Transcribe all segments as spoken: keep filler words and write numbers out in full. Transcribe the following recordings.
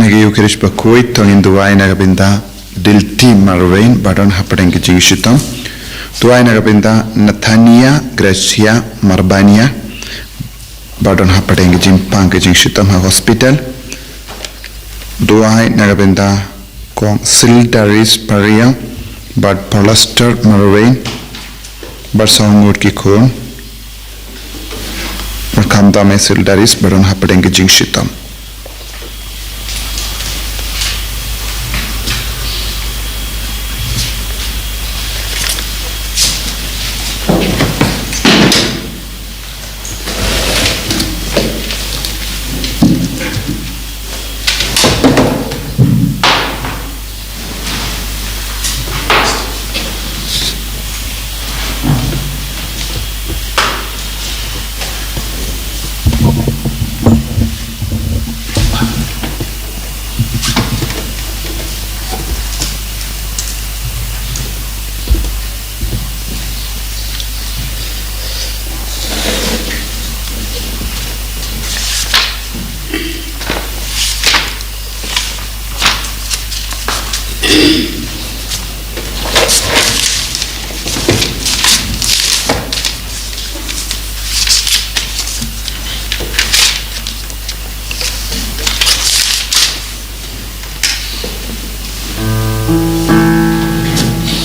Ki Eucharist bakhuid, to ngin duwai na ka bynta Dilti Marwein ba don hapdeng ka jingshitom. Duwai na ka bynta Nathania Gracia Marbania ba don hapdeng ka jingpang ka jingshitom ha hospital. Duwai na ka bynta Kong Sildaris Paria bad Palastar Marwein bad saw ngut ki khun. Bad khamtam e Sildaris ba don hapdeng ka jingshitom.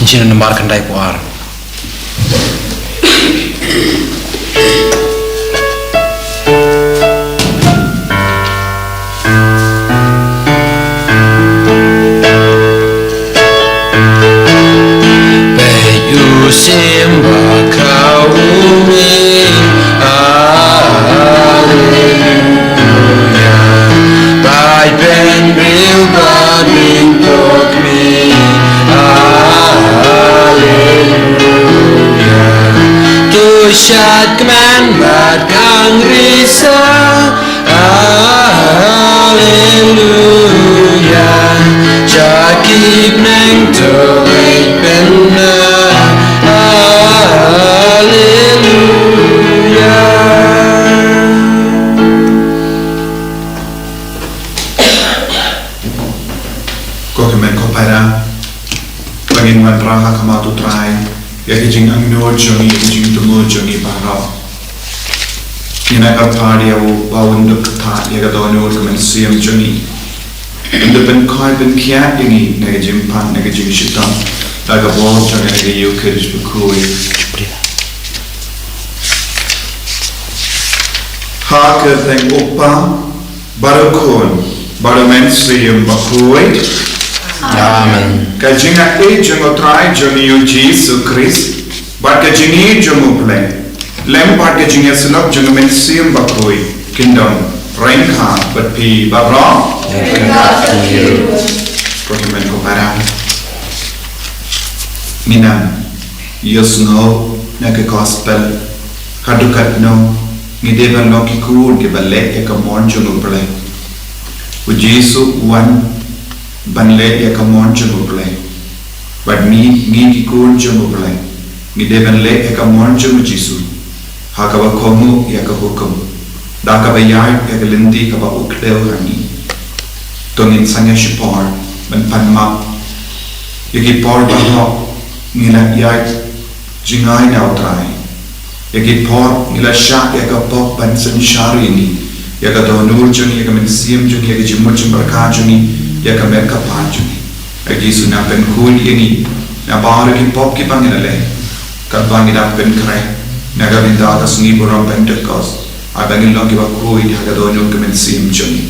Jingïalam namar khyndai phew ar. Peit u Syiem ba khaw u mih, Alleluia. Peit ban briew ba mih tok mih, Alleluia. To shad kmen bad khang risa, Alleluia. Jaki bneng to leit pynna, Alleluia. Ko hynmen ko para, ba ngin wanrah ha khmat u Trai ïa ki jingangnud jong ngi, ïa ki jingthmu jong ngi baroh. Ngin ïa kyrpad ïa u ba un da kyrpad ïa ka dohnud ka mynsiem jong ngi. Un da pynkhoi pynkhiah ïa ngi na ka jingpang, na ka jingshitom, da ka bor jong ngi na ka Eucharist bakhuid. Ha ka kyrteng u Kpa, bad u Khun, bad u Mynsiem Bakhuid. Amen. Ka jingïeit jong u Trai jong ngi u Jisu Khrist, bad ka jingïeit jong u Blei, lem bad ka jingïasyllok jong u Mynsiem Bakhuid, kin don ryngkat bad phi baroh. Ko hynmen ko para, ngin ïa sngew na ka gospel, haduh katno ngi dei ban long ki khun kiba leh ïa ka mon jong u Blei. U Jisu u wan ban leh ïa ka mon jong u Blei. Bad ngi, ngi ki khun jong u Blei, ngi dei ban leh ïa ka mon jong u Jisu, ha kaba kohnguh ïa ka hukum, da kaba ïaid ïa ka lynti kaba u kdew ha ngi. To ngin sangeh shipor ban pan map ïa ki por baroh ngi la ïaid jngai na u Trai. Ïa ki por ngi la shah ïa ka pop ban synshar ïa ngi, ïa ka dohnud jong ngi, ïa ka mynsiem jong ngi, ïa ka jingmut jingpyrkhat jong ngi, ïa ka met ka phad jong ngi. Ai Jisu, nang pynkhuid ïa ngi na baroh ki pop kiba ngi la leh, katba ngi dang pynkhreh na ka bynta ka sngi burom Pentekost, ai ba ngin long kiba khuid ha ka dohnud ka mynsiem jong ngi.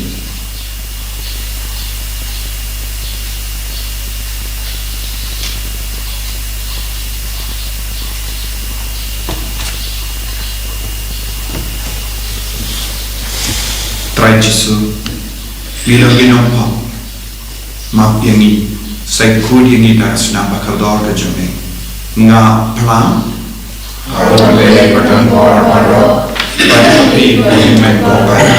Trai Jisu, ngi long ki nongpop, map ïa ngi, sa khuid ïa ngi da ka snam ba kordor ka jong me. Nga phla ha U Blei ba don bor baroh, bad ha phi ko hynmen ko para,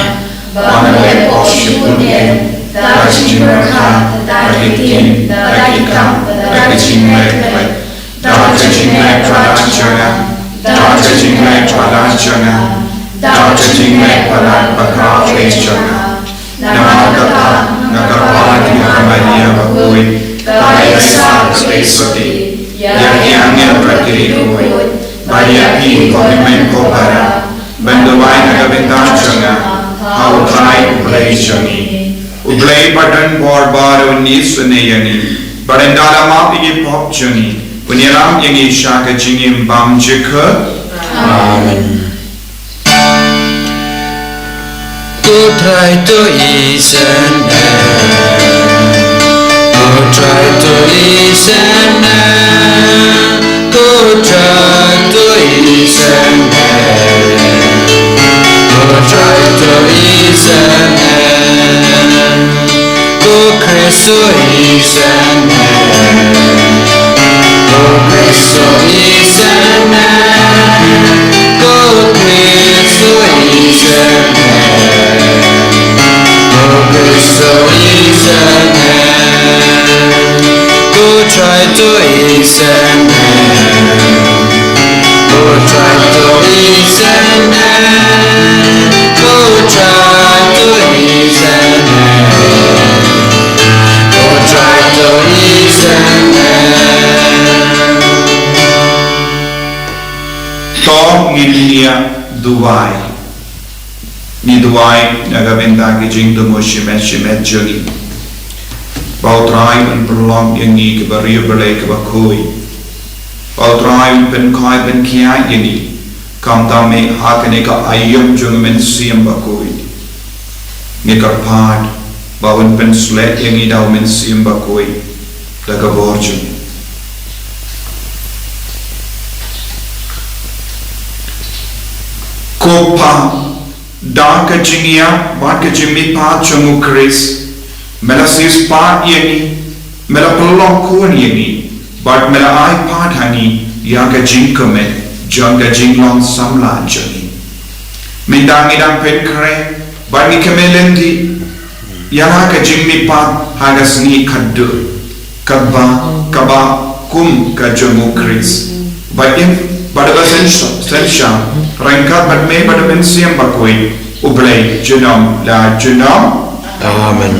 ba nga leh pop shibun eh, da ka jingpyrkhat, da ka ktien, da ka kam, da ka jingmut, da ka jingmut palat jong nga, da ka jingmut palat jong nga, da ka jingmut palat ba khraw jong nga. Namar kata nga kyrpad ïa ka Maria bakhuid, kaba ïaisah ka pyrthei, ïa ki angel bad ki riewkhuid, bad ïa phi ko hynmen ko para, ban duwai na ka bynta jong nga ha U Trai U Blei jong ngi. U Blei ba don bor ba un isynei ïa ngi, bad ynda la map ïa ki pop jong ngi, un ïalam ïa ngi sha ka jingim bymjukut. Amen. Ko Trai to isynei. Ko Trai to isynei. Ko Trai to isynei. Ko Trai to isynei. Ko Khrist to isynei. Ko Khrist to isynei. Ko Khrist to isynei. Ko Khrist to isynei. Ko Trai to isynei. Ko Trai to isynei. Ko Trai to isynei. Ko Trai to isynei. To ngin ïa duwai. Ngi duwai na ka bynta ki jingthmu shimet shimet jong ngi. Ba U Trai un pynlong ïa ngi kiba riewblei kiba khuid. Ba U Trai un pynkhoi pynkhiah ïa ngi. Khamtam eh ha kane ka aïom jong U Mynsiem Bakhuid. Ngi kyrpad ba un pynsleh ïa ngi da U Mynsiem Bakhuid da ka bor jong u. Ko Pa, da ka jingïap bad ka jingmihpat jong U Khrist, me la siewspah ïa ngi, me la pynlong khun ïa ngi, bad me la ai pat ha ngi ïa ka jingkmen jong ka jinglong samla jong ngi. Mynta ngi dang pynkhreh bad ngi kmen lynti ïa la ka jingmihpat ha ka sngi khatduh, kaba, kaba kum ka jong U Khrist. Ba im, ba da ba synshar, synshar ryngkat bad me bad U Mynsiem Bakhuid, U Blei junom la junom. Amen.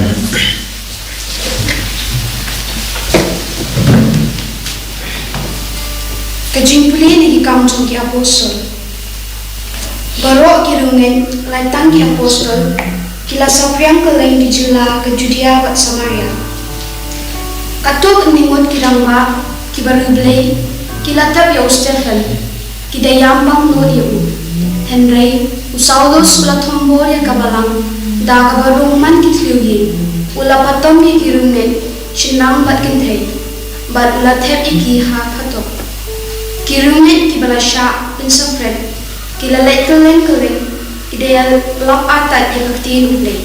Ka jingpule na Ki Kam jong ki Apostol. Baroh ki riewngeit, la tang ki apostol, ki la saphriang kylleng ki jylla ka Judia bad Samaria. Katto katne ngut ki rangbah kiba riewblei ki la thep ïa u Stephan, ki da ïam bam nud ïa u. Hynrei u Saulus u la thombor ïa ka balang da kaba rung man ki thliew ïing. U la patom ïa ki riewngeit shynrang bad kynthei, bad u la thep ïa ki ha phatok. Ki riewngeit kiba la shah pynsakrit, ki la leit kylleng kylleng, ki da ïalap artat ïa ka ktien U Blei.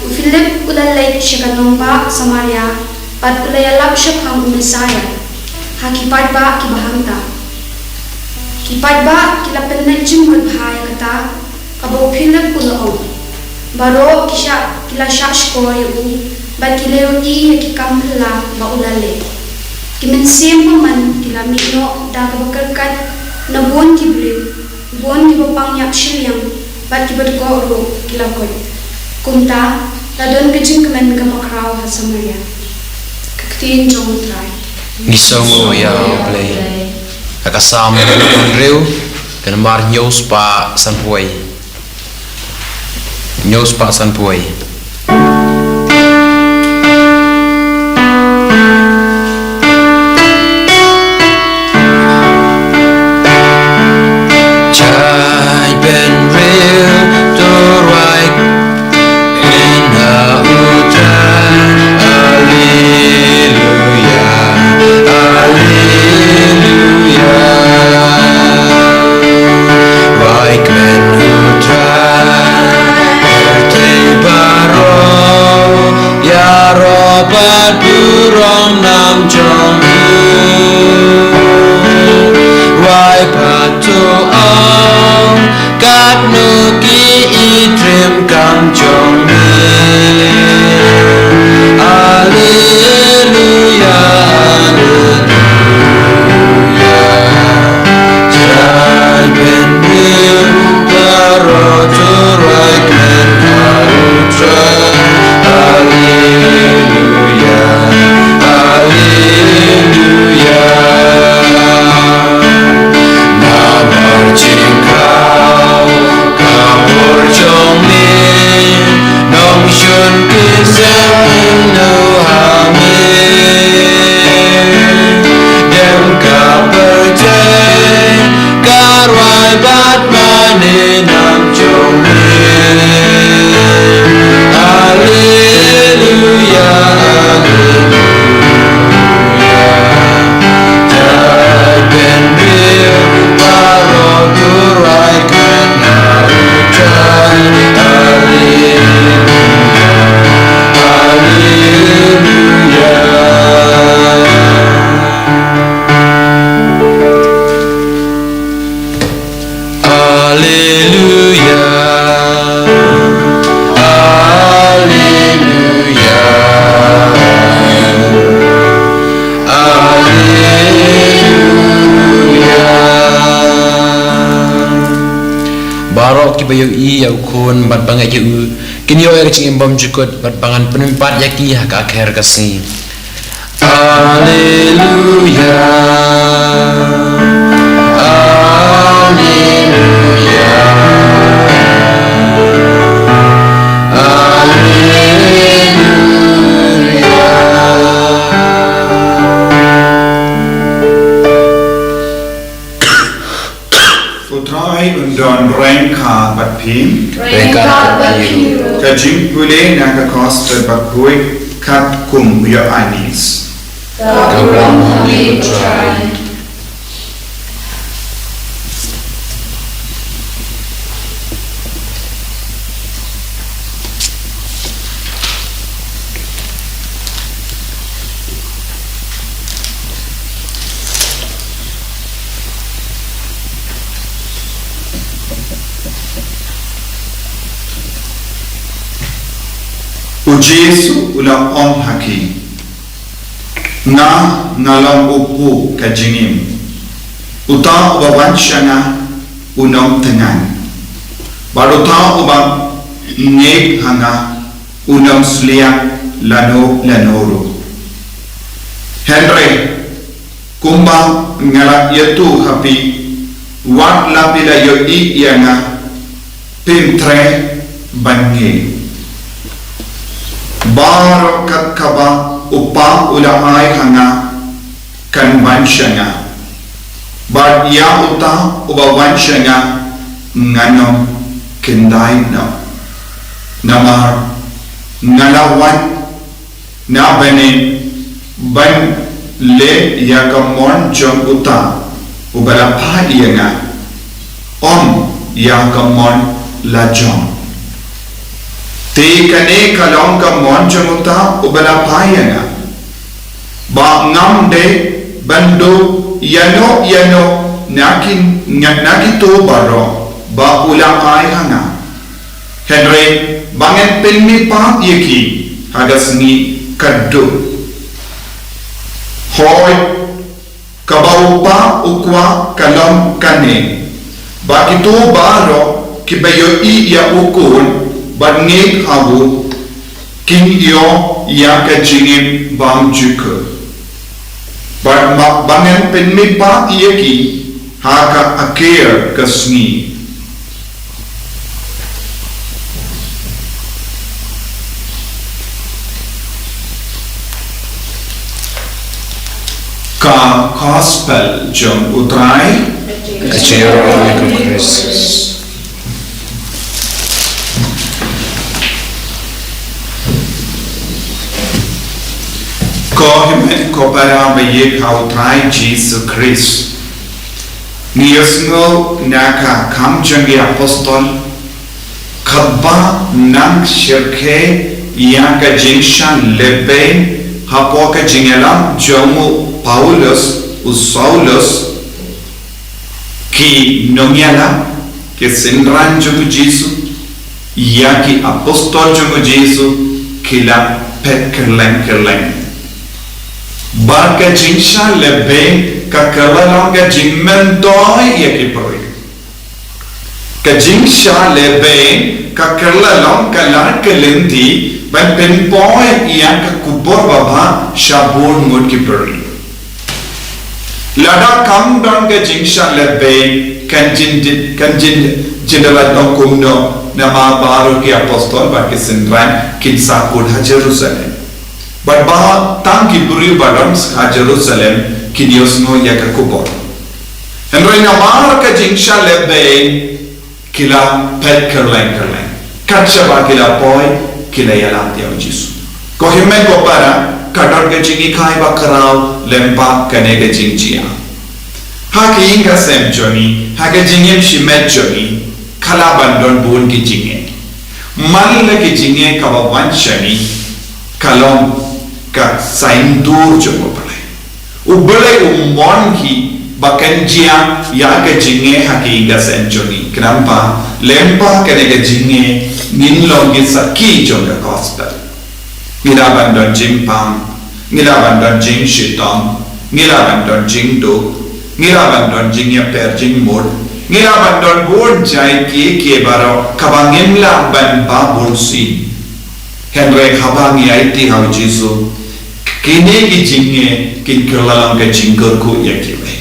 U Philip u la leit sha ka nongbah Samaria, bad u la ïalap shaphang u Messaïah ha ki paidbah kiba hangta. Ki paidbah ki la pynleit jingmut bha ïa kata kaba u Philip u la ong. Baroh ki shah, ki la shah shkor ïa u, bad ki la ïohi ïa ki kam phylla ba u la leh. Ki mynsiem bymman ki la mih noh da kaba kyrkhat na bun ki briew, bun kiba pang ïap shiliang, bad kiba dkoh ruh ki la koit. Kumta la don ka jingkmen kaba khraw ha Samaria. Ka ktien jong U Trai. Ngi sngew ïa U Blei. Ha ka Salm hynriew, ka namar hynñiew spah sanphew wei. Hynñiew spah sanphew wei. Jai bynriew to rwai ïa U Trai. Alleluia, alleluia. Rwai ïa U Trai, pyrthei baroh. Bad mane nam jong me. Haleluya, haleluya. Jai ben biu baroh, Trai kynrad jai. Haleluya, haleluya. Haleluya. Haleluya. Haleluya. Baroh kiba ïohi ïa u Khun bad ba ngeit ïa u, kin ïoh ïa ka jingim bymjukut bad ba ngan pynmihpat ïa ki ha ka kher ka sngi. Haleluya. Haleluya. Haleluya. U Trai un don ryngkat bad phi. Ryngkat bad phi ruh. Ka jingpule na ka Gospel bakhuid katkum u Ïoannis. Ka burom ha me, Trai. U Jisu u la ong ha ki, nga, nga long u kpu ka jingim. Uta uba wan sha nga un ym thngan, bad uta uba ngeit ha nga un ym sliak lano lano ruh. Hynrei kumba nga la ïathuh ha phi, wat la phi la ïohi ïa nga, phin treh ban ngeit. Baroh kat kaba u Kpa u la ai ha nga kan wan sha nga, bad ïa uta uba wan sha nga ngan ym khyndai noh. Namar nga la wan na bynta ban leh ïa ka mon jong uta uba la phah ïa nga, ym ïa ka mon la jong. Te kane ka long ka mon jong uta uba la phah ïa nga, ba ngam dei ban duh ïano ïano na ki, na kito baroh ba u la ai ha nga, hynrei ba ngan pynmihpat ïa ki ha ka sngi ka duk. Hooid, kaba u Kpa u kwah ka long kane, ba kito baroh kiba ïohi ïa u Khun bad ngeit ha u kin ïoh ïa ka jingim bymjukut, bad ma, ba ngan pynmihpat ïa ki ha ka kher ka sngi. Ka Gospel jong u Trai. Ka jingïaroh ïa u Khrist. Ko hynmen ko para ba ïeit ha u Trai Jisu Khrist. Ngi ïohsngew na ka Kam jong ki Apostol, kaba nang shyrkhei ïa ka jingshah lehbeiñ hapoh ka jingïalam jong u Paulus, u Saulus, ki nongïalam, ki synran jong u Jisu, ïa ki apostol jong u Jisu, ki la phet kylleng kylleng. Bad ka jingshah lehbeiñ ka kylla long ka jingmyntoi ïa ki briew. Ka jingshah lehbeiñ ka kylla long ka lad ka lynti ban pynpoi ïa ka khubor babha sha bun ngut ki briew. Lada kam don ka jingshah lehbeiñ kan jin, kan jin, jin da la long kumno, namar baroh ki apostol bad ki synran kin sa kut ha Jerusalem. Bad ba tang ki briew ba don ha Jerusalem kin ïohsngew ïa ka khubor. Hynrei namar ka jingshah lehbeiñ, ki la peit kylleng kylleng. Kat shaba ki la poi, ki la ïalam ïa u Jisu. Ko hynmen ko para, ka don ka jinghikai bakhraw lyngba kane ka jingjia. Ha ka ïing ka sem jong ngi, ha ka jingim shimet jong ngi, ka lah ban don bun ki jingeh. Man la ki jingeh kaba wan sha ngi, ka long ka saiñdur jong U Blei. U Blei u mon hi ba kan jia ïa ka jingeh ha ka ïing ka sem jong ngi. Khnang ba lyngba kane ka jingeh ngin long ki sakhi jong ka gospel. Ngi lah ban don jingpang, ngi lah ban don jingshitom, ngi lah ban don jingduk, ngi lah ban don jingïapher jingmut, ngi lah ban don bun jait kiei kiei baroh kaba ngim lah ban bun sien. Hynrei haba ngi aiti ha u Jisu, kine ki jingeh kin kylla long ka jingkyrkhu ïa kiwei.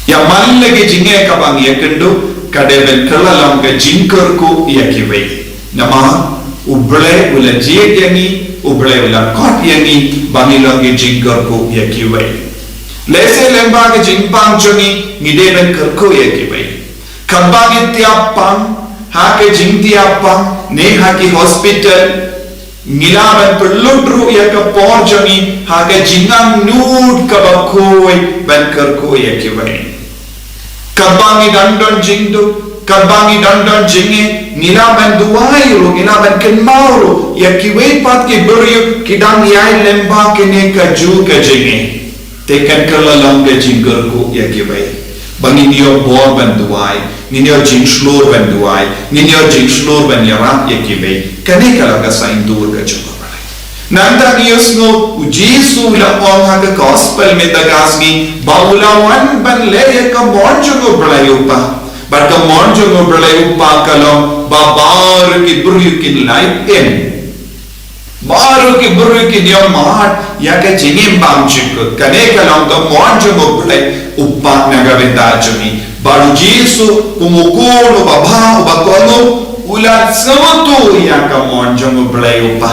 Ïa man la ki jingeh kaba ngi ïakynduh, ka dei ban kylla long ka jingkyrkhu ïa kiwei. Namar U Blei u la jied ïa ngi, U Blei u la khot ïa ngi ba ngi long ki jingkyrkhu ïa kiwei. Lehse lyngba ka jingpang jong ngi, ngi dei ban kyrkhu ïa kiwei. Katba ngi tiap pang, ha ka jingtiap pang, ne ha ki hospital, ngi lah ban pynlut ruh ïa ka por jong ngi ha ka jingangnud kaba khuid ban kyrkhu ïa kiwei. Katba ngi dang don jingduk, katba ngi dang don jingeh, ngi lah ban duwai ruh, ngi lah ban kynmaw ruh ïa kiwei pat ki briew ki dang ïaid lyngba kane kajuh ka jingeh. Te kan kylla long ka jingkyrkhu ïa kiwei. Ba ngin ïoh bor ban duwai, ngin ïoh jingshlur ban duwai, ngin ïoh jingshlur ban ïarap ïa kiwei. Kane ka long ka saiñdur ka jong U Blei. Nangta ngi ïohsngew u Jisu u la ong ha ka gospel mynta ka sngi ba u la wan ban leh ïa ka mon jong U Blei u Kpa. Bad ka mon jong U Blei u Kpa ka long ba baroh ki briew kin lait im. Baroh ki briew kin ïoh mad ïa ka jingim bymjukut. Kane ka long ka mon jong U Blei u Kpa na ka bynta jong ngi. Bad u Jisu kum u khun uba bha uba kohnguh u la sngewthuh ïa ka mon jong U Blei u Kpa.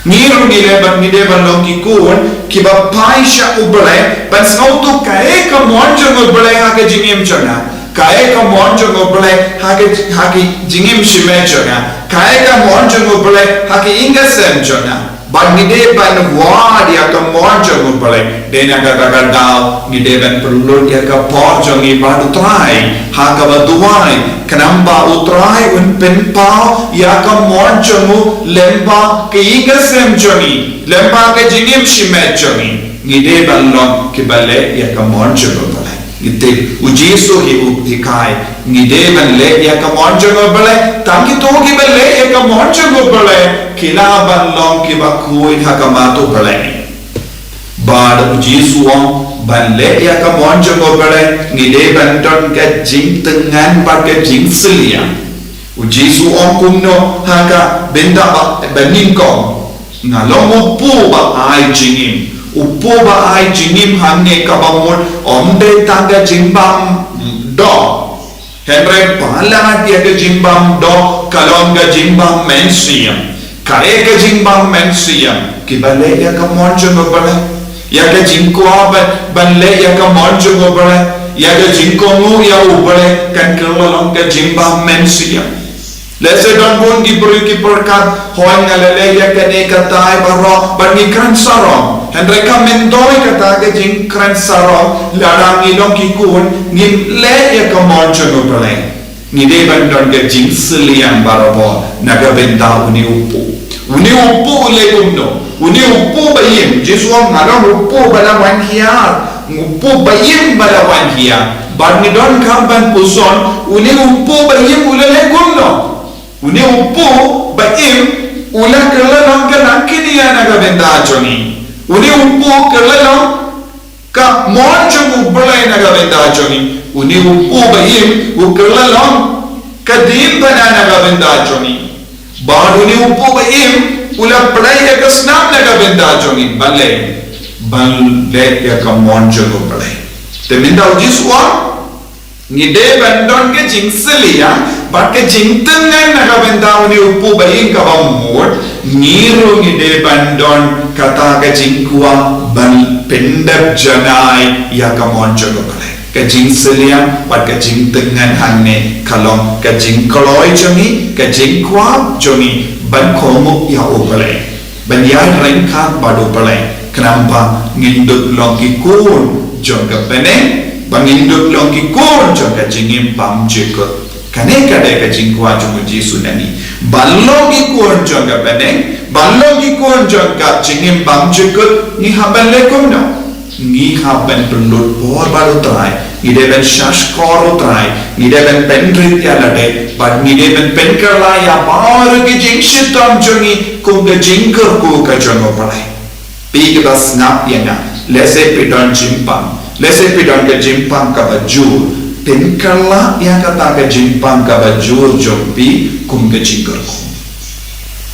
Ngi ruh ngi dei ban, ngi dei ban long ki khun kiba phai sha U Blei ban sngewthuh kaei ka mon jong U Blei ha ka jingim jong nga. Kaei ka mon jong U Blei ha ka, ha ka jingim shimet jong nga. Kaei ka mon jong U Blei ha ka ïing ka sem jong nga. Bad ngi dei ban wad ïa ka mon jong U Blei. Dei na kata ka daw ngi dei ban pynlut ïa ka por jong ngi bad U Trai ha kaba duwai. Khnang ba U Trai un pynpaw ïa ka mon jong u lyngba ka ïing ka sem jong ngi, lyngba ka jingim shimet jong ngi. Ngi dei ban long kiba leh ïa ka mon jong U Blei. Ngi tip u Jisu hi u hikai, ngi dei ban leh ïa ka mon jong U Blei. Tang kito kiba leh ïa ka mon jong U Blei ki lah ban long kiba khuid ha khmat U Blei. Bad u Jisu u ong ban leh ïa ka mon jong U Blei ngi dei ban don ka jingtyngan bad ka jingsylliang. U Jisu u ong kumno ha ka bynta ba, ba nyngkong. Nga long u kpu ba ai jingim. U kpu ba ai jingim hangne kaba mut ym dei tang ka jingbym doh. Hynrei palat ïa ka jingbym doh ka long ka jingbym mynsiem. Kaei ka jingbym mynsiem? Kiba leh ïa ka mon jong U Blei. Ïa ka jingkwah ban, ban leh ïa ka mon jong U Blei. Ïa ka jingkohnguh ïa U Blei kan kylla long ka jingbym mynsiem. Lehse don bun ki briew ki pyrkhat, hooid nga la leh ïa kane katai baroh bad ngi kren sarong. Hynrei kam myntoi kata ka jingkren sarong lada ngi long ki khun ngim leh ïa ka mon jong U Blei. Ngi dei ban don ka jingsylliang barabor na ka bynta une u kpu. Une u kpu u leh kumno? Une u kpu ba im, Jisu u ong nga long u kpu ba la wan hiar, u kpu ba im ba la wan hiar. Bad ngi donkam ban pyrshang, une u kpu ba im u la leh kumno? Une u kpu ba im u la kylla long ka nongkynnoh na ka bynta jong ngi. Une u kpu kylla long ka mon jong U Blei na ka bynta jong ngi. Une u kpu ba im u kylla long ka diengphna na ka bynta jong ngi. Bad une u kpu ba im u la pynlait ïa ka snam na ka bynta jong ngi. Ban leh, ban leh ïa ka mon jong U Blei. Te mynta u Jisu u ong ngi dei ban don ka jingsylliang bad ka jingtyngan na ka bynta une u kpu ba im kaba mut, ngi ruh ngi dei ban don kata ka jingkwah ban pyndep janai ïa ka mon jong U Blei. Ka jingsylliang bad ka jingtyngan hangne ka long ka jingkloi jong ngi, ka jingkwah jong ngi ban kohnguh ïa U Blei, ban ïai ryngkat bad U Blei, khnang ba ngin dup long ki khun jong ka bneng, ba ngin dup long ki khun jong ka jingim bymjukut. Kane ka dei ka jingkwah jong U Jisu na ngi, ban long ki khun jong ka bneng, ban long ki khun jong ka jingim bymjukut. Ngi hap ban leh kumno? Ngi hap ban pynlut por bad U Trai, ngi dei ban shahshkor U Trai, ngi dei ban pynrit ïa lade, bad ngi dei ban pynkylla ïa baroh ki jingshitom jong ngi kum ka jingkyrkhu ka jong U Blei. Phi kiba sngap ïa nga, lehse phi don jingpang, lehse phi don ka jingpang kaba jur, pynkylla ïa kata ka jingpang kaba jur jong phi kum ka jingkyrkhu.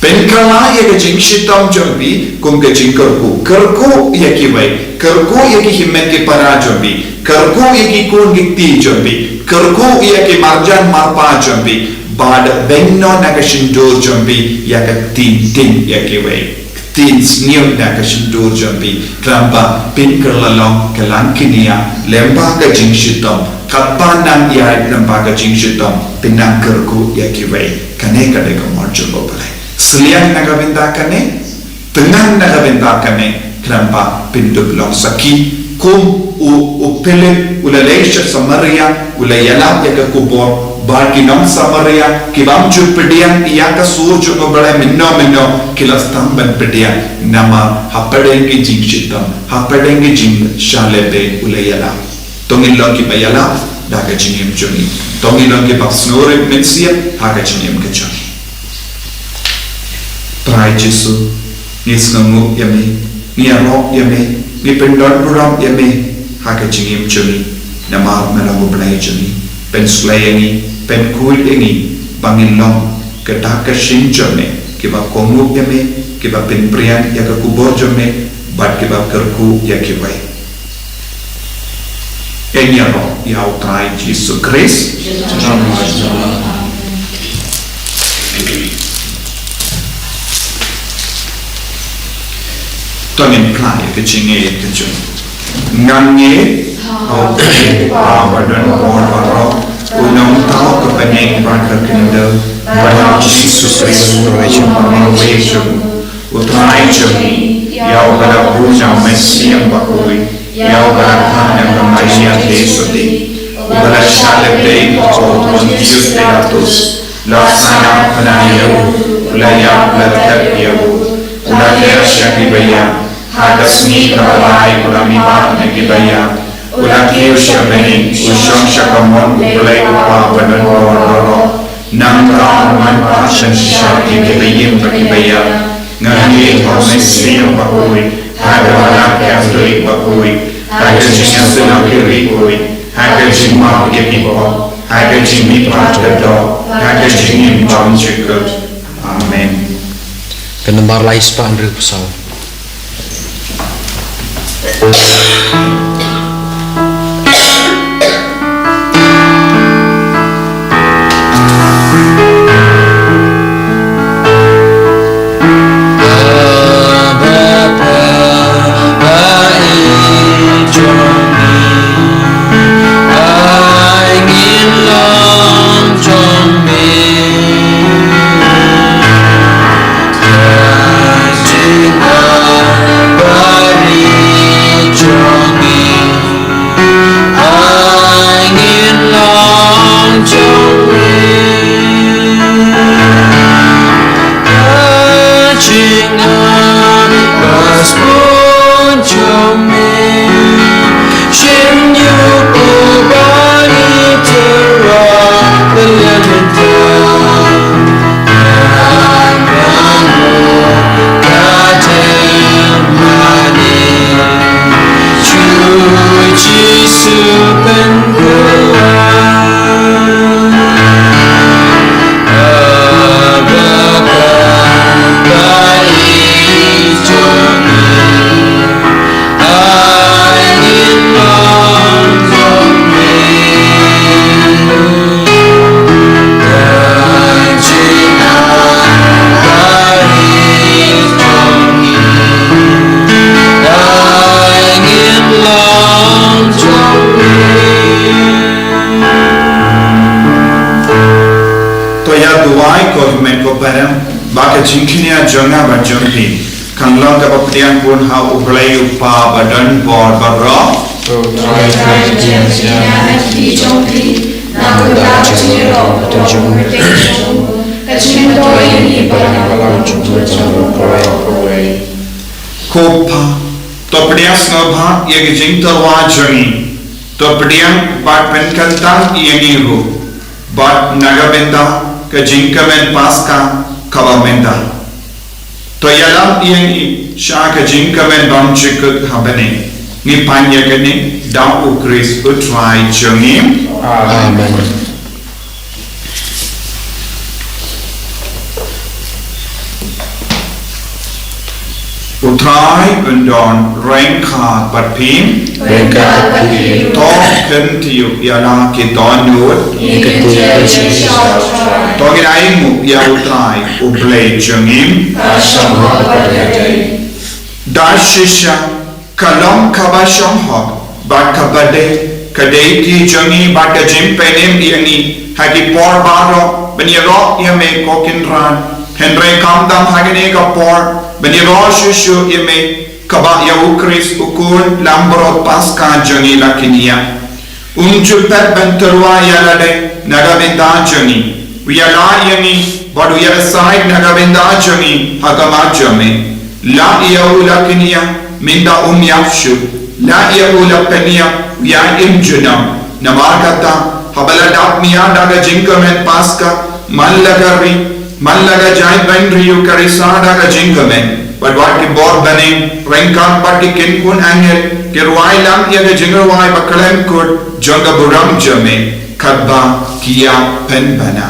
Pynkylla ïa ka jingshitom jong phi kum ka jingkyrkhu. Kyrkhu ïa kiwei, kyrkhu ïa ki hynmen ki para jong phi, kyrkhu ïa ki khun ki kti jong phi, kyrkhu ïa ki marjan marpa jong phi, bad beiñ noh na ka shyntur jong phi ïa ka ktien ktien ïa kiwei, ktien sniew na ka shyntur jong phi, khnang ba phin kylla long ka langkniah lyngba ka jingshitom, katba nang ïaid lyngba ka jingshitom, phin nang kyrkhu ïa kiwei. Kane ka dei ka mon jong U Blei. Sliang na ka bynta kane, tyngan na ka bynta kane, khnang ba phin dup long sakhi kum u, u Philip, u la leit sha Samaria, u la ïalap ïa ka khubor, bad ki nong Samaria ki bym ju pdiang ïa ka sur jong U Blei mynno mynno, ki la sdang ban pdiang, namar hapdeng ki jingshitom, hapdeng ki jingshah lehbeiñ u la ïalap. To ngin long kiba ïalap da ka jingim jong ngi. To ngin long kiba sngewrit mynsiem ha ka jingim ka jong ngi. Trai Jisu, ngi sngewnguh ïa me, ngi ïaroh ïa me, ngi pyndonburom ïa me ha ka jingim jong ngi. Namar me long U Blei jong ngi, pynslei ïa ngi, pynkhuid ïa ngi ba ngin long ka dak ka shin jong me, kiba kohnguh ïa me, kiba pynpriang ïa ka khubor jong me, bad kiba kyrkhu ïa kiwei. Ngin ïaroh ïa U Trai Jisu Khrist. To ngin phla ïa ka jingngeit ka jong ngi. Ngan ngeit ha U Blei U Kpa badonbor baroh, u Nongthaw ka bneng bad ka khyndew, bad ha U Jisu Khrist, u Trai jong U Trai jong ngi, ïa uba la bun na U Mynsiem Bakhuid, ïa uba la kha na ka Maria Theisotti, uba la shah lehbeiñ ha u Pontius Pilatus, la sah na khynnah ïa u, u la ïap, u la thep ïa u, u la ker sha kiba ïap, ha ka sngi kaba lai u la mihpat na kiba ïap, u la kiew sha bneng, u shong sha kamon U Blei U Kpa badonbor baroh. Nangta un wan pat sha ki, sha kiba im bad kiba ïap. Ngan ngeit ha U Mynsiem Bakhuid, ha ka Balang Katholik bakhuid, ha ka jingïasyllok ïa ki riewkhuid, ha ka jingmap ïa ki pop, ha ka jingmihpat ka doh, ha ka jingim bymjukut. Amen. Ka nambar lai spah hynriewphew saw. Jingkñia jong nga bad jong phi kan long kaba pdiang bun ha U Blei U Kpa badonbor baroh. To Trai, Trai, jingkñia jong phi na ka bynta ka jingïaroh ka jong U Mynsiem, ka jingmyntoi ïa ngi baroh. Ko Pa, to pdiang sngewbha ïa ka jingtyrwa jong ngi. To pdiang bad pynkyntang ïa ngi ruh. Bad na ka bynta ka jingkmen Paska kaba mynta, to ïalam ïa ngi sha ka jingkmen bymjukut ha bneng. Ngi pan ïa kane da U Khrist U Trai jong ngi. Amen. U Trai un don ryngkat bad phi. Ryngkat bad phi. To kyntiew ïa la ki dohnud. Ngi kyntiew ïa la ki dohnud. To ngin ainguh ïa U Trai U Blei jong ngi. Ka shong hok bad ka dei. Da shisha ka long kaba shong hok bad kaba dei ka dei ki jong ngi bad ka jingpynim ïa ngi ha ki por baroh ban ïaroh ïa me, ko Kynrad. Hynrei khamtam ha kane ka por ban ïaroh shuh shuh ïa me, kaba ïa U Khrist U Khun Langbrot Paska jong ngi la kñia. Um ju phet ban tyrwa ïa lade na ka bynta jong ngi. U ïa la ïa ngi bad u ïa said na ka bynta jong ngi ha khmat jong me. La ïa u la kñia mynta um ïap shuh. La ïa u la pynïap, u ïa im junom. Namar kata haba la dap mia da ka jingkmen Paska, man la ka ri, man la ka jaitbynriew ka risa da ka jingkmen, bad wat ki bor bneng ryngkat bad ki kynhun angel ki rwai lang ïa ka jingrwai ba khlem kut jong ka burom jong me, katba ki ïa pynbna.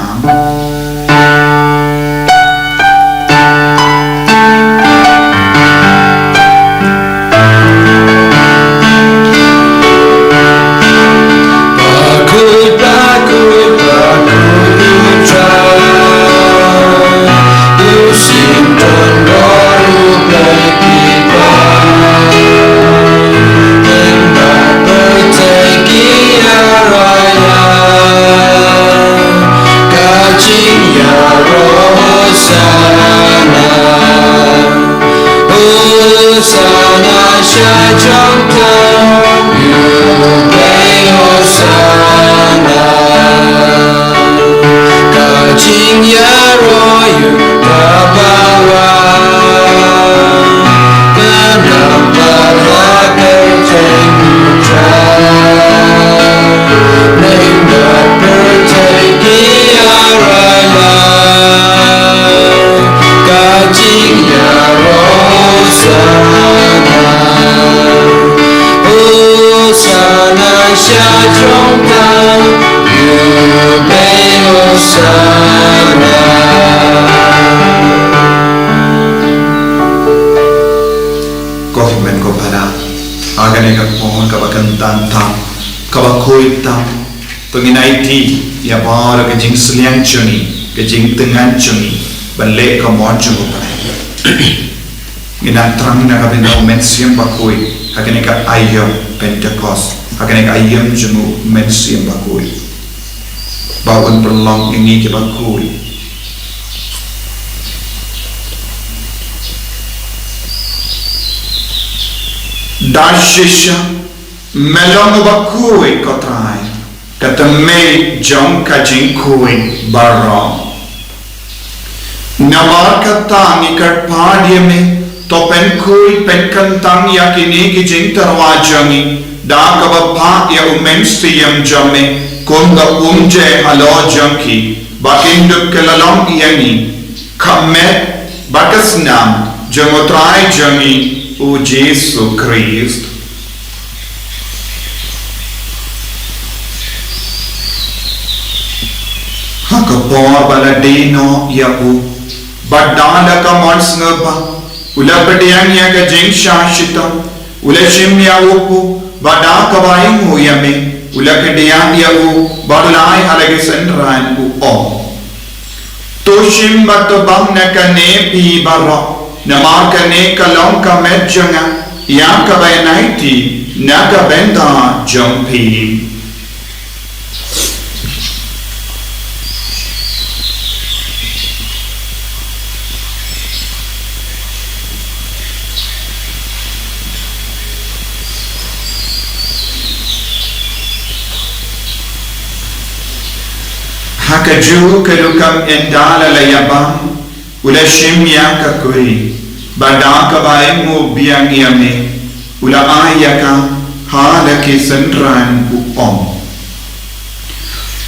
Bakhuid, bakhuid, bakhuid, U Trai, U Syiem don bor, U Blei phi ba. Ïa pyrthei ki ïaroh ïa ka jingïaroh, Hosana. Hosana sha jong tang, U Blei Hosana. Ka jingïaroh ïa u kaba wan, ka namar ha ka kyrteng U Trai, lem bad pyrthei ki ïaroh ïa ka jingïaroh, Hosana. Hosana sha jong tang, U Blei Hosana. Ko hynmen ko para, ha kane ka por kaba kyntang tam, kaba khuid tam, to ngin aiti ïa baroh ka jingsliang jong ngi, ka jingtngan jong ngi ban leh ka mon jong U Blei. Ngin nang thrang na ka bynta U Mynsiem Bakhuid ha kane ka aïom Pentekost, ha kane ka aïom jong U Mynsiem Bakhuid, ba un pynlong ïa ngi kiba khuid. Da shisha me long uba khuid, ko Trai, ka tymmen jong ka jingkhuid baroh. Namar kata ngi kyrpad ïa me, to pynkhuid pynkyntang ïa kine ki jingtyrwa jong ngi da kaba phah ïa U Mynsiem jong me kum ka umjai halor jong ki, ba kin dup ka la long ïa ngi ka met bad ka snam jong U Trai jong ngi U Jisu Khrist. Ha ka por ba la die noh ïa u, bad da ka mon sngewbha u la pdiang ïa ka jingshah shitom, u la shim ïa u kpu, bad da kaba ainguh ïa me u la kdiah ïa u, bad u la ai ha la ki synran, u ong: To shim bad to bam na kane phi baroh, namar kane ka long ka met jong nga ïa kaba yn aiti na ka bynta jong phi. Ju ka dukam ynda la la ïabam, u la shim ïa ka kuri, bad da kaba ainguh biang ïa me, u la ai ïa ka ha la ki synran, u ong: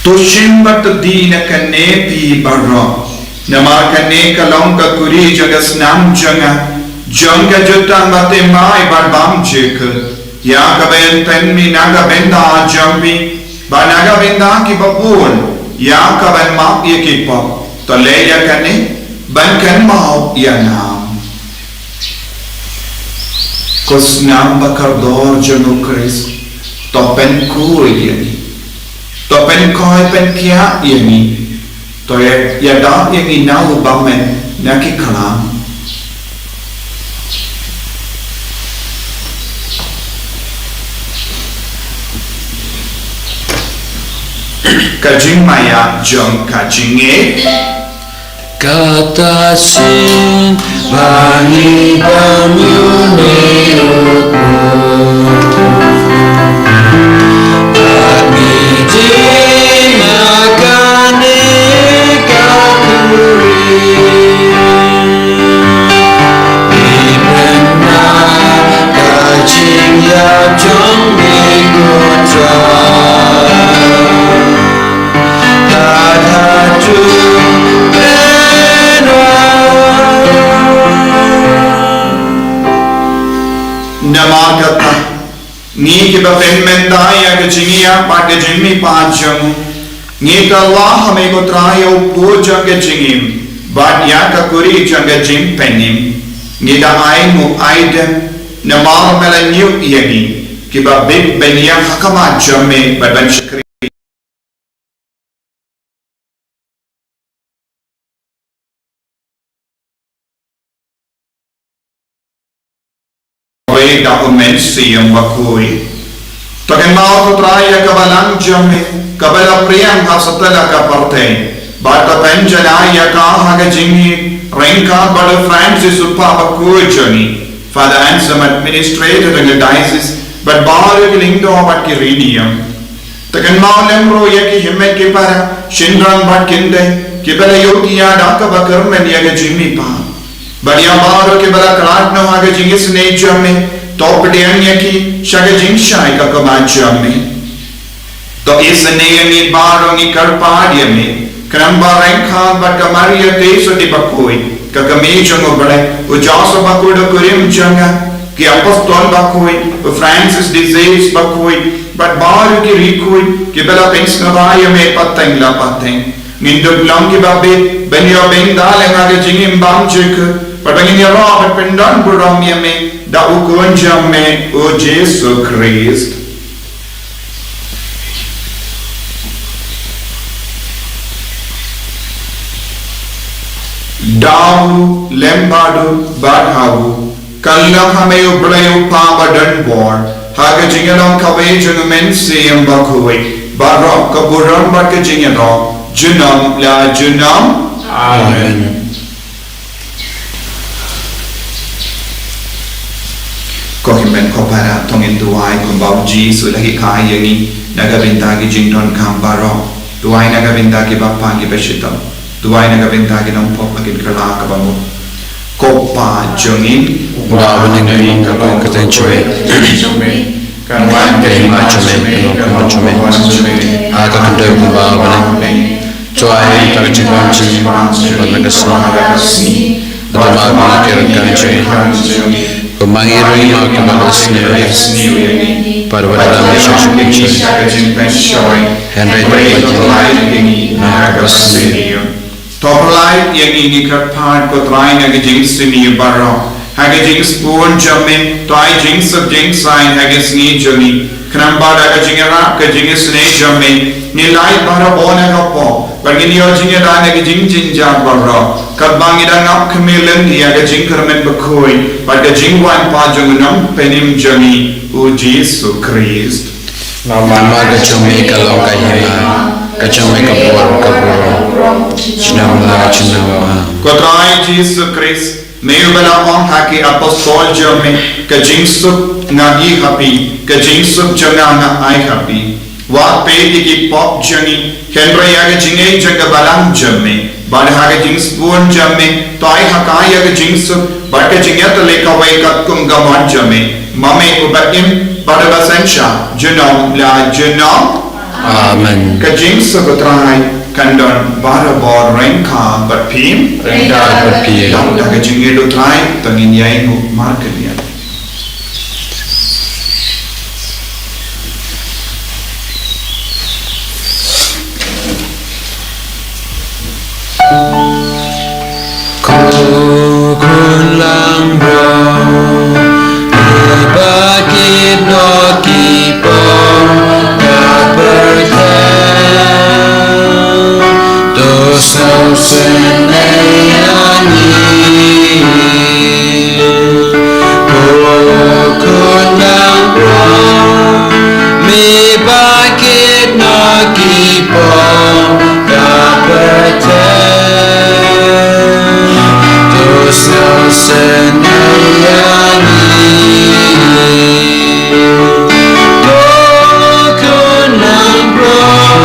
To shim bad to die na kane phi baroh, namar kane ka long ka kuri jong ka snam jong nga, jong ka jutang bathymmai bad bymjukut, ïa kaba yn pynmih na ka bynta jong phi bad na ka bynta kiba bun, ïa kaban map ïa ki pop. To leh ïa kane ban kynmaw ïa nga. Ko snam ba kordor jong u Khrist, to pynkhuid ïa ngi, to pynkhuid pynkhiah ïa ngi, to ïa, ïada ïa ngi na u bymmen na ki khlam. Ka jingmaïa jong ka jingngeit. Kata shisien ba ngi bam ïa une u Kpa, ba ngi die na kane ka kuri. Ngi pynbna ka jingïap jong ngi, ko Trai. Namar kata, ngi kiba pynmynta ïa ka jingïap bad ka jingmihpat jong u, ngi kylla ha me ko Trai ïa u pud jong ka jingim bad ïa ka kuri jong ka jingpynim. Ngi da ainguh aidem namar me la ñiuh ïa ngi kiba bit ban ïeng ha khmat jong me bad ban shakri wei da u Mynsiem Bakhuid. To kynmaw ko Trai ïa ka balang jong me kaba la pdiang ha satlak ka pyrthei, bad to pynjanai ïa ka ha ka jingïeit ryngkat bad u Francis u Kpa Bakhuid jong ngi, Father Anselm, Administrator jong ka Diocese, bad baroh ki lyngdoh bad ki riewniam. To kynmaw lem ruh ïa ki hynmen ki para, shynrang bad khyndai, kiba la ïohi ïa da kaba kyrmen ïa ka jingmihpat. Bad ïa baroh kiba la khlad noh ha ka jingisynei jong me, to pdiang ïa ki sha ka jingshai ka khmat jong me. To isynei ïa ngi baroh, ngi kyrpad ïa me, khnang ba ryngkat bad ka Maria Theisotti Bakhuid, ka kmie jong u Blei, u Joseph Bakhuid u kurim jong nga, ki apostol bakhuid, u Francis de Sales Bakhuid, bad baroh ki riewkhuid kiba la pynsngewbha ïa me pateng la pateng. Ngin dup long kiba bit ban ïoh bynta lem ha ka jingim bymjukut, bad ba ngin ïaroh bad pyndonburom ïa me da u Khun jong me, u Jisu Khrist. Da u lem bad u bad ha u, kyllon ha me u Blei u Kpa badonbor, ha ka jingïalong kawei jong u Mynsiem Bakhuid, baroh ka burom bad ka jingïaroh junom la junom. Amen. Ko hynmen ko para, to ngin duwai kumba u Jisu u la hikai ïa ngi na ka bynta ki jingdonkam baroh. Duwai na ka bynta ki bapang ki bashitom. Duwai na ka bynta ki nongpop ha ki kylla kaba mut. Ko Pa jong ngi, uba ha bneng, ka don ka kyrteng jong me. Kan wan ka hima jong me, kan long ka mon jong me ha ka khyndew kumba ha bneng. To ai ïa ngi ha ka jingpang jong ngi, bad na ka sngi, bad ma ngi ki ryngkat jong ngi, kumba ngi ruh ngi ai ïa kiba la sniew ïa ngi, bad wat lam sha ka jingpynshoi, hynrei to pynlait ïa ngi na kaba sniew. To pynlait ïa ngi, ngi kyrpad ko Trai, na ka jingsniew baroh ha ka jingsbun jong me, to ai jingsuk jingsaiñ ha ka sngi jong ngi, khnang ba da ka jingïarap ka jingisynei jong me, ngin lait baroh bun ha ka pop, bad ngin ïoh jingïada na ka jingjynjar baroh, katba ngi dang ap khmih lynti ïa ka jingkyrmen bakhuid bad ka jingwan pat jong u Nongpynim jong ngi, u Jisu Khrist. Namar ka jong me ka long ka hima, ka jong me ka bor ka burom, junom la junom. Ko Trai Jisu Khrist, me uba la ong ha ki apostol jong me, ka jingsuk nga ïoh ïa phi, ka jingsuk jong nga nga ai ha phi. Wat peit ïa ki pop jong ngi, hynrei ïa ka jingngeit jong ka balang jong me. Bad ha ka jingsbun jong me, to ai ha ka ïa ka jingsuk bad ka jingïatylli kawei katkum ka mon jong me. Ma me uba im bad uba synshar junom la junom. Amen. Ka jingsuk U Trai kan don barabor ryngkat bad phi. Ryngkat bad phi. Dang da ka jingngeit U Trai, to ngin ïainguh markylliang. Ko khun langbrot, iba kit noh ki pop ka pyrthei, to sngewsynei ïa ngi. Ko khun langbrot, me ba kit noh ki pop ka pyrthei, to sngewsynei ïa ngi. Ko khun langbrot,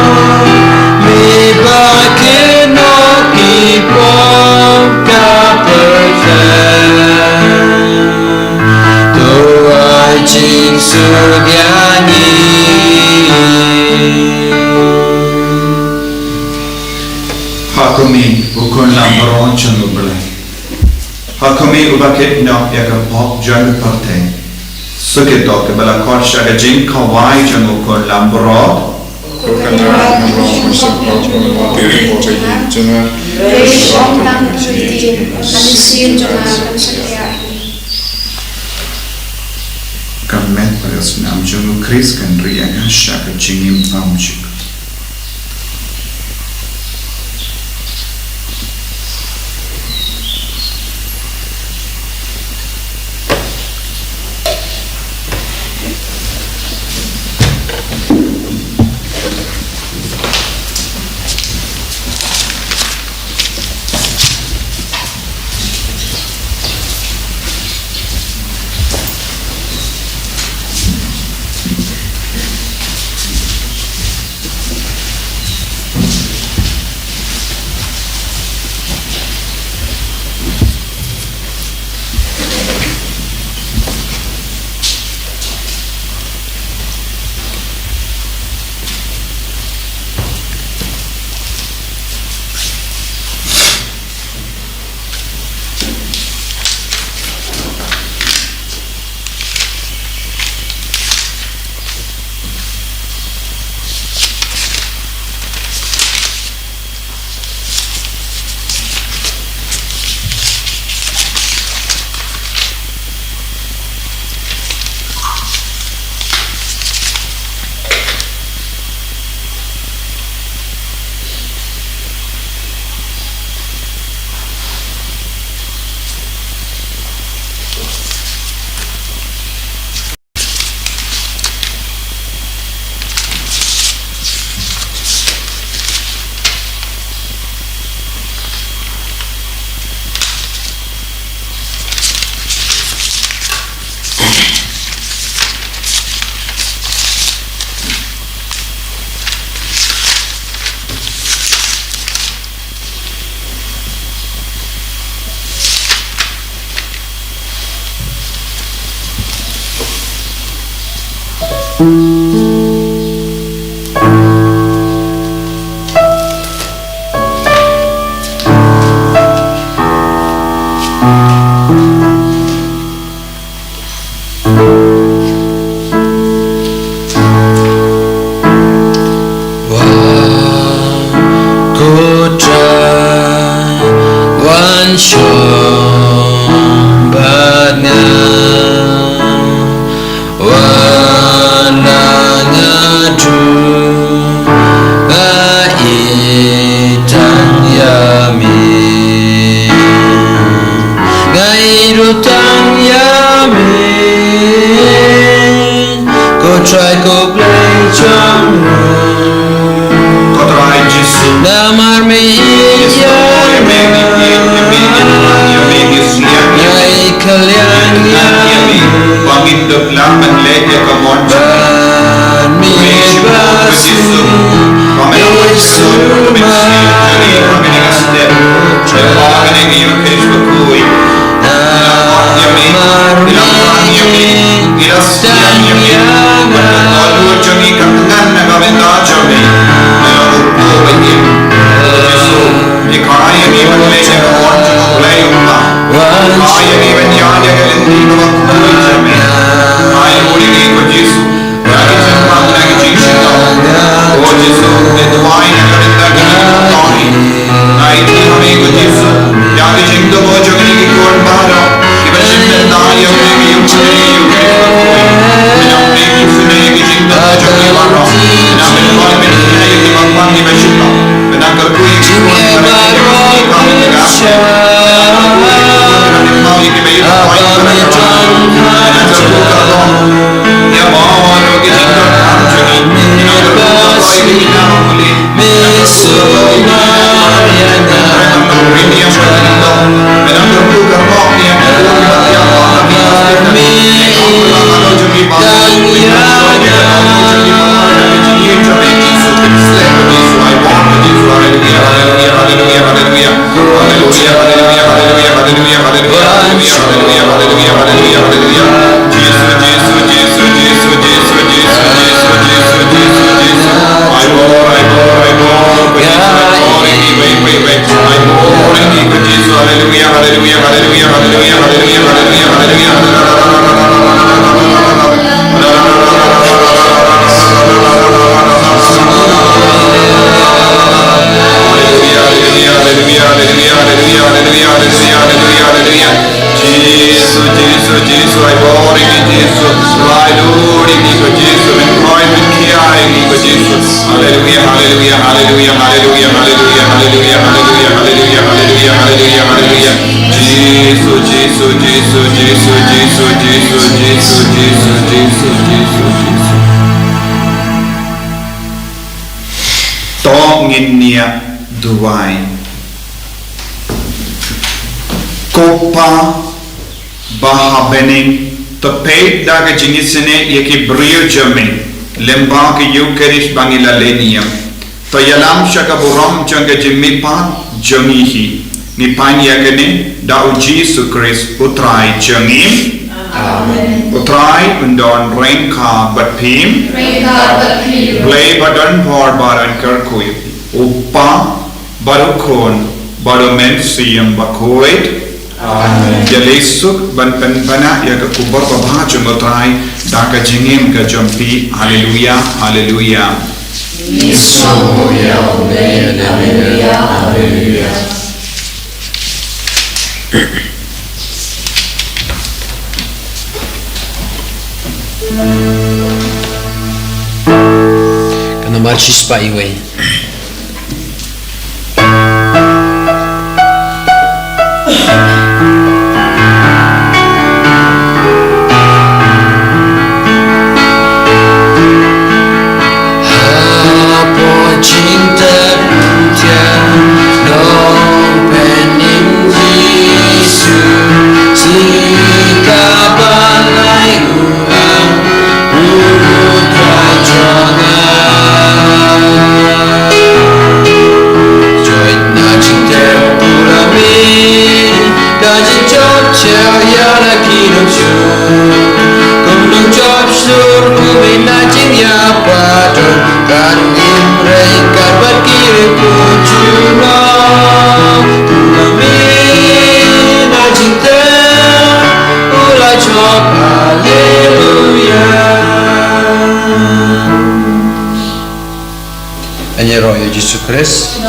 me ba kit noh ki pop ka pyrthei, to ai jingsuk ïa ngi. Ha ko me, ko khun langbrot jong U Blei. Ha ko me uba kit noh ïa ka pop jong ka pyrthei. Suk ïa to kaba la khot sha ka jingkhawai jong u khun langbrot. Ko khun langbrot, me ba kit noh ki pop ka pyrthei, to sngewsynei ïa ngi. Ka met bad ka snam jong U Khrist kan ri ïa nga sha ka jingim bymjukut. Wan, ko Trai, wan shong bad nga. Wan na nga tu, nga ïeit tang ïa me. Nga ïeit tang ïa me, ko Trai ko Blei jong nga. Ko Trai Jisu. Namar me ïeit ïa nga, nga ïeit kylliang ïa me. Ba ngin dup lang ban leh ïa ka mon jong me. Bad me ba Jisu, ba me la pynshai ïa ka mynsiem jong ngi ha kane ka step. Ba kane ka ïing bakhuid. Ngi la ïohi, ngi la ïohi, ngi la ïohi, ngi la ïohi. Bad ka dohnud jong ngi ka thngan na ka bynta jong ngi. Me la buh ba ïeit. Jisu, ngi kyrpad ïa ngi ban leh ïa ka mon jong U Blei uba. Kyrpad ïa ngi ban ïaid ïa ka lynti kaba khuid jong me. Kyrpad ïa ngi ko Jisu. Ïa ki jingpang, ïa ki jingshitang. Ko Jisu, ngi duwai na ka bynta kine ki jingpang. Ngi ïeit ïa me ko Jisu. Ïa ki jingthmu jong kine ki khun baroh. Kiba shim bynta ïa me, ïa me, ïa me, ïa me. Ngi ïeit ïa ki jingthmu jong ki baroh. Ngi ïeit ïa ki jingpang, ïa ki jingshitang. Ngi ïeit ïa ki khun baroh. Hallelujah, hallelujah, hallelujah, hallelujah, hallelujah, hallelujah, hallelujah, hallelujah, hallelujah, hallelujah. Jisu, Jisu, Jisu, Jisu. Ai bor, ai bor, ai bor. Ko Jisu, ai bor ïa ngi, wei, wei, wei. Ai bor ïa ngi, ko Jisu. Hallelujah, hallelujah, hallelujah, hallelujah, hallelujah, hallelujah, hallelujah, hallelujah. Jisu, Jisu, Jisu, ai bor ïa ngi Jisu, ai dur ïa ngi ko Jisu, men khoi men khia ïa ngi ko Jisu. Haleluya, haleluya, haleluya, haleluya. Jisu, Jisu, Jisu. To ngin ïa duwai. Ko Pa ba ha bneng, to peit da ka jingisynei ïa ki briew jong me lyngba ka Ïukharist ba ngi la leh niam. To ïalam sha ka burom jong ka jingmihpat jong ngi hi. Ngi pan ïa kane da U Jisu Khrist U Trai jong ngi. Amen. U Trai un don ryngkat bad phi. Ryngkat bad phi. Blei ba don bor ba don kyrkhu, U Pa, bad U Khun, bad U Mynsiem Bakhuid. Amen. Ïaleh suk ban pynbna ïa ka khubor babha jong U Trai da ka jingim ka jong phi. Haleluya, haleluya. Ngi sngew ïa U Blei, haleluya, haleluya. Ka namar shispah iwei. Hapoh jingtep umtiang Nongpynim Jisu, shi kaban lai u Haleluya. Ngi ïaroh ïa U Jisu Khrist.